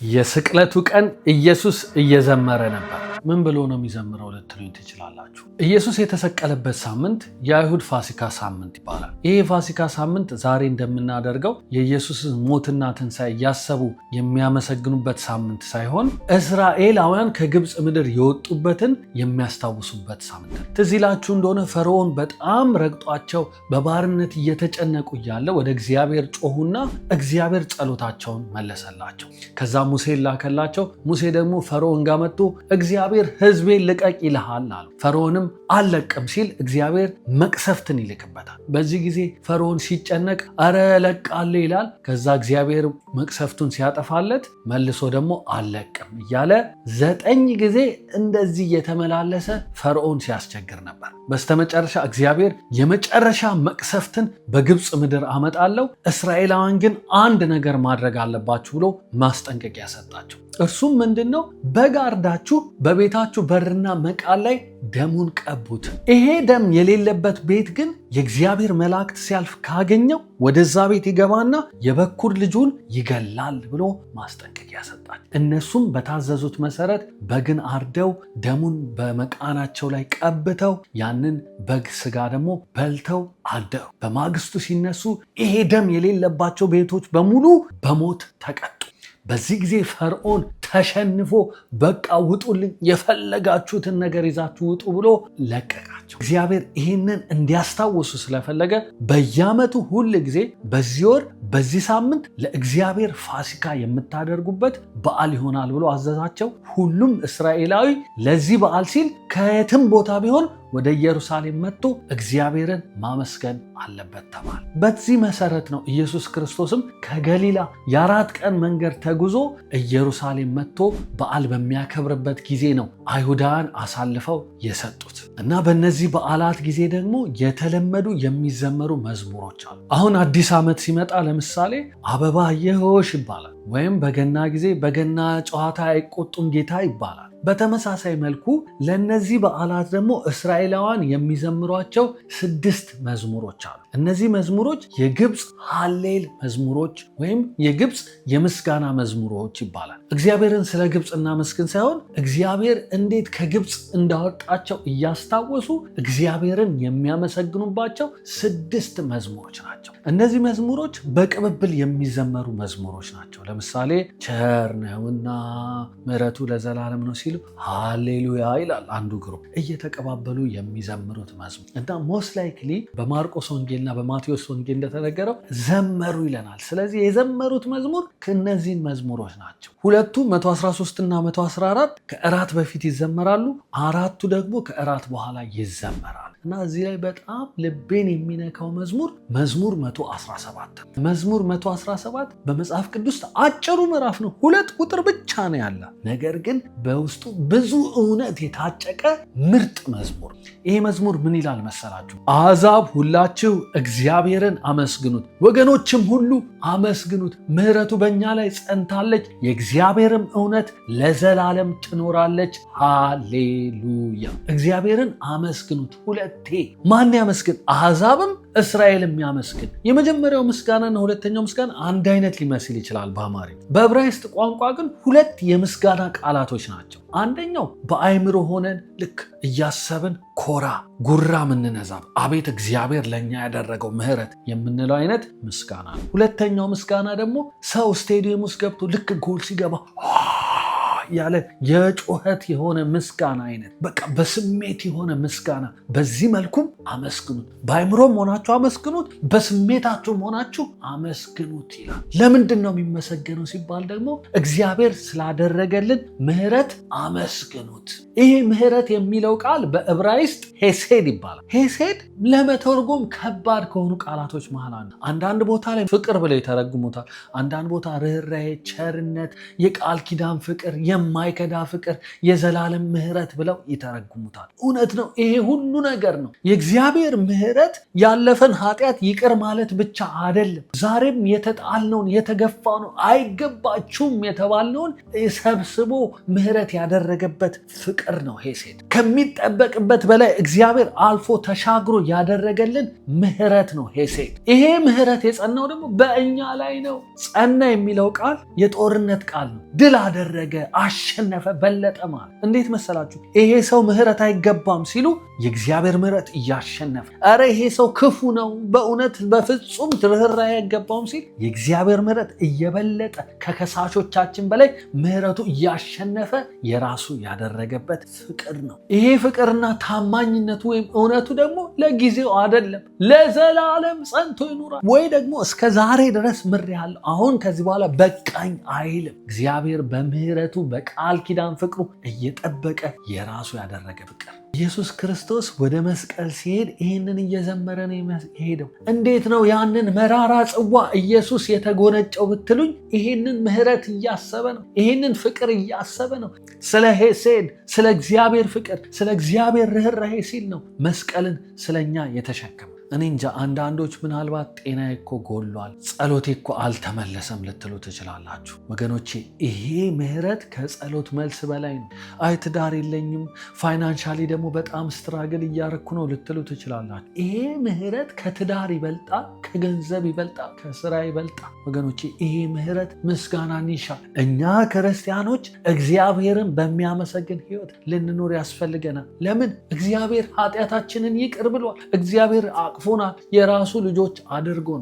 የስቅለቱ ቀን ኢየሱስ እየዘመረ ነበር። ምን ብሎ ነው የሚዘምረው ልትሉኝ ትችላላችሁ። ኢየሱስ የተሰቀለበት ሳምንት የአይሁድ ፋሲካ ሳምንት ይባላል። ይህ የፋሲካ ሳምንት ዛሬ እንደምናደርገው የኢየሱስን ሞትና ትንሣኤ እያሰቡ የሚያመሰግኑበት ሳምንት ሳይሆን እስራኤላውያን ከግብፅ ምድር የወጡበትን የሚያስታውሱበት ሳምንት ነው። ትዝ ይላችሁ እንደሆነ ፈርዖን በጣም ረግጧቸው በባርነት እየተጨነቁ እያለ ወደ እግዚአብሔር ጮሁና እግዚአብሔር ጸሎታቸውን መለሰላቸው። ከዛ ሙሴ ላከላቸው። ሙሴ ደግሞ ፈርዖን ጋር መጥቶ እግዚአብሔር ሕዝቤን ልቀቅ ይልሃል አሉ። ፈርዖንም አልለቅም ሲል እግዚአብሔር መቅሰፍትን ይልክበታል። በዚህ ጊዜ ፈርዖን ሲጨነቅ አረ እለቃለሁ ይላል። ከዛ እግዚአብሔር መቅሰፍቱን ሲያጠፋለት መልሶ ደግሞ አልለቅም እያለ 9 ጊዜ እንደዚህ እየተመላለሰ ፈርዖን ሲያስቸግር ነበር። በስተመጨረሻ እግዚአብሔር የመጨረሻ መቅሰፍትን በግብፅ ምድር አመጣለሁ፣ እስራኤላውያን ግን አንድ ነገር ማድረግ አለባችሁ ብሎ ማስጠንቀቂያ ሰጣቸው። እርሱም ምንድን ነው? በግ አርዳችሁ በቤታችሁ በርና መቃን ላይ ደሙን ቀቡት። ይሄ ደም የሌለበት ቤት ግን የእግዚአብሔር መላእክት ሲያልፍ ካገኘው ወደዛ ቤት ይገባና የበኩር ልጁን ይገላል ብሎ ማስጠንቀቂያ ሰጣቸው። እነሱም በታዘዙት መሰረት በግን አርደው ደሙን በመቃናቸው ላይ ቀብተው ያንን በግ ስጋ ደግሞ በልተው አደሩ። በማግስቱ ሲነሱ ይሄ ደም የሌለባቸው ቤቶች በሙሉ በሞት ተቀጡ። በዚህ ጊዜ ፈርዖን ተሸንፎ በቃ ውጡልኝ፣ የፈለጋችሁትን ነገር ይዛችሁ ውጡ ብሎ ለቀቃቸው። እግዚአብሔር ይህንን እንዲያስታውሱ ስለፈለገ በየዓመቱ ሁል ጊዜ በዚህ ወር በዚህ ሳምንት ለእግዚአብሔር ፋሲካ የምታደርጉበት በዓል ይሆናል ብሎ አዘዛቸው። ሁሉም እስራኤላዊ ለዚህ በዓል ሲል ከየትም ቦታ ቢሆን ወደ ኢየሩሳሌም መጥቶ እግዚአብሔርን ማመስገን አለበት ተባለ። በዚህ መሰረት ነው ኢየሱስ ክርስቶስም ከገሊላ የ4 ቀን መንገድ ተጉዞ ኢየሩሳሌም መጥቶ በዓል በሚያከብርበት ጊዜ ነው አይሁዳን አሳልፈው የሰጡት። እና በእነዚህ በዓላት ጊዜ ደግሞ የተለመዱ የሚዘመሩ መዝሙሮች አሉ። አሁን አዲስ ዓመት ሲመጣ ለምሳሌ አበባ አየሆሽ ይባላል። ወይም በገና ጊዜ በገና ጨዋታ አይቆጡም ጌታ ይባላል። በተመሳሳይ መልኩ ለነዚህ በዓላት ደግሞ እስራኤላውያን የሚዘምሯቸው 6 መዝሙሮች አሉ። እነዚህ መዝሙሮች የግብፅ ሃሌል መዝሙሮች ወይም የግብፅ የምስጋና መዝሙሮች ይባላል። እግዚአብሔርን ስለ ግብፅ እናመስግን ሳይሆን እግዚአብሔር እንዴት ከግብፅ እንዳወጣቸው እያስታወሱ እግዚአብሔርን የሚያመሰግኑባቸው 6 መዝሙሮች ናቸው። እነዚህ መዝሙሮች በቅብብል የሚዘመሩ መዝሙሮች ናቸው። ለምሳሌ ቸር ነውና ምሕረቱ ለዘላለም ነው ሲሉ ሃሌሉያ ይላል አንዱ group፣ እየተቀባበሉ የሚዘምሩት መዝሙር እና most likely በማርቆስ ወንጌልና በማቴዎስ ወንጌል እንደተነገረው ዘመሩ ይለናል። ስለዚህ የዘመሩት መዝሙር ከእነዚህን መዝሙሮች ናቸው። ሁለቱ 113 እና 114 ከእራት በፊት ይዘመራሉ። 4ቱ ደግሞ ከእራት በኋላ ይዘመራሉ። እና እዚህ ላይ በጣም ልቤን የሚነካው መዝሙር መዝሙር 117። መዝሙር 117 በመጽሐፍ ቅዱስ አጭሩ ምዕራፍ ነው። 2 ቁጥር ብቻ ነው ያለ። ነገር ግን በውስጡ ብዙ እውነት የታጨቀ ምርጥ መዝሙር። ይሄ መዝሙር ምን ይላል መሰላችሁ? አሕዛብ ሁላችሁ እግዚአብሔርን አመስግኑት፣ ወገኖችም ሁሉ አመስግኑት። ምሕረቱ በእኛ ላይ ጸንታለች፣ የእግዚአብሔርም እውነት ለዘላለም ትኖራለች። ሃሌሉያ። እግዚአብሔርን አመስግኑት ሁለቴ። ማን ያመስግን? አሕዛብም እስራኤልም ያመስግን። የመጀመሪያው ምስጋናና ሁለተኛው ምስጋና አንድ አይነት ሊመስል ይችላል በአማርኛ። በዕብራይስጥ ቋንቋ ግን 2 የምስጋና ቃላቶች ናቸው። አንደኛው በአእምሮ ሆነን ልክ እያሰብን ኮራ ጉራ ምንነዛብ አቤት እግዚአብሔር ለኛ ያደረገው ምሕረት የምንለው አይነት ምስጋና ነው። ሁለተኛው ምስጋና ደግሞ ሰው ስቴዲየም ውስጥ ገብቶ ልክ ጎል ሲገባ ያለ የጩኸት የሆነ ምስጋና አይነት፣ በቃ በስሜት የሆነ ምስጋና። በዚህ መልኩም አመስግኑት፣ በአእምሮም ሆናችሁ አመስግኑት፣ በስሜታችሁም ሆናችሁ አመስግኑት ይላል። ለምንድን ነው የሚመሰገነው ሲባል ደግሞ እግዚአብሔር ስላደረገልን ምሕረት አመስግኑት። ይሄ ምሕረት የሚለው ቃል በዕብራይስጥ ሄሴድ ይባላል። ሄሴድ ለመተርጎም ከባድ ከሆኑ ቃላቶች መሃል አንዱ። አንዳንድ ቦታ ላይ ፍቅር ብለው ይተረጉሙታል። አንዳንድ ቦታ ርኅራኄ፣ ቸርነት፣ የቃል ኪዳን ፍቅር የማይከዳ ፍቅር፣ የዘላለም ምሕረት ብለው ይተረጉሙታል። እውነት ነው። ይሄ ሁሉ ነገር ነው። የእግዚአብሔር ምሕረት ያለፈን ኃጢአት ይቅር ማለት ብቻ አይደለም። ዛሬም የተጣልነውን፣ የተገፋነውን፣ አይገባችሁም የተባልነውን ሰብስቦ ምሕረት ያደረገበት ፍቅር ነው። ሄሴድ ከሚጠበቅበት በላይ እግዚአብሔር አልፎ ተሻግሮ ያደረገልን ምሕረት ነው። ሄሴድ ይሄ ምሕረት የጸናው ደግሞ በእኛ ላይ ነው። ጸና የሚለው ቃል የጦርነት ቃል ነው። ድል አደረገ፣ አሸነፈ፣ በለጠ ማለት እንዴት መሰላችሁ? ይሄ ሰው ምሕረት አይገባም ሲሉ የእግዚአብሔር ምሕረት እያሸነፈ፣ ኧረ ይሄ ሰው ክፉ ነው በእውነት በፍጹም ርኅራኄ አይገባውም ሲል የእግዚአብሔር ምሕረት እየበለጠ ከከሳሾቻችን በላይ ምሕረቱ እያሸነፈ የራሱ ያደረገበት ፍቅር ነው። ይሄ ፍቅርና ታማኝነቱ ወይም እውነቱ ደግሞ ለጊዜው አይደለም፣ ለዘላለም ጸንቶ ይኖራል። ወይ ደግሞ እስከ ዛሬ ድረስ ምሬሃለሁ፣ አሁን ከዚህ በኋላ በቃኝ አይልም። እግዚአብሔር በምሕረቱ በቃል ኪዳን ፍቅሩ እየጠበቀ የራሱ ያደረገ ፍቅር። ኢየሱስ ክርስቶስ ወደ መስቀል ሲሄድ ይህንን እየዘመረ ነው የሄደው። እንዴት ነው ያንን መራራ ጽዋ ኢየሱስ የተጎነጨው ብትሉኝ፣ ይህንን ምሕረት እያሰበ ነው። ይህንን ፍቅር እያሰበ ነው። ስለ ሄሴድ፣ ስለ እግዚአብሔር ፍቅር፣ ስለ እግዚአብሔር ርኅራኄ ሲል ነው መስቀልን ስለኛ የተሸከመ። እኔ እንጃ፣ አንዳንዶች ምናልባት ጤናዬ እኮ ጎሏል፣ ጸሎቴ እኮ አልተመለሰም ልትሉ ትችላላችሁ። ወገኖቼ፣ ይሄ ምህረት ከጸሎት መልስ በላይ ነው። አይ ትዳር የለኝም፣ financially ደግሞ በጣም struggle እያረኩ ነው ልትሉ ትችላላችሁ። ይሄ ምህረት ከትዳር ይበልጣል፣ ከገንዘብ ይበልጣል፣ ከስራ ይበልጣል። ወገኖቼ፣ ይሄ ምህረት ምስጋናን ይሻል። እኛ ክርስቲያኖች እግዚአብሔርን በሚያመሰግን ህይወት ልንኖር ያስፈልገናል። ለምን? እግዚአብሔር ኃጢአታችንን ይቅር ብሏል። እግዚአብሔር አቅፎናል፣ የራሱ ልጆች አድርጎናል።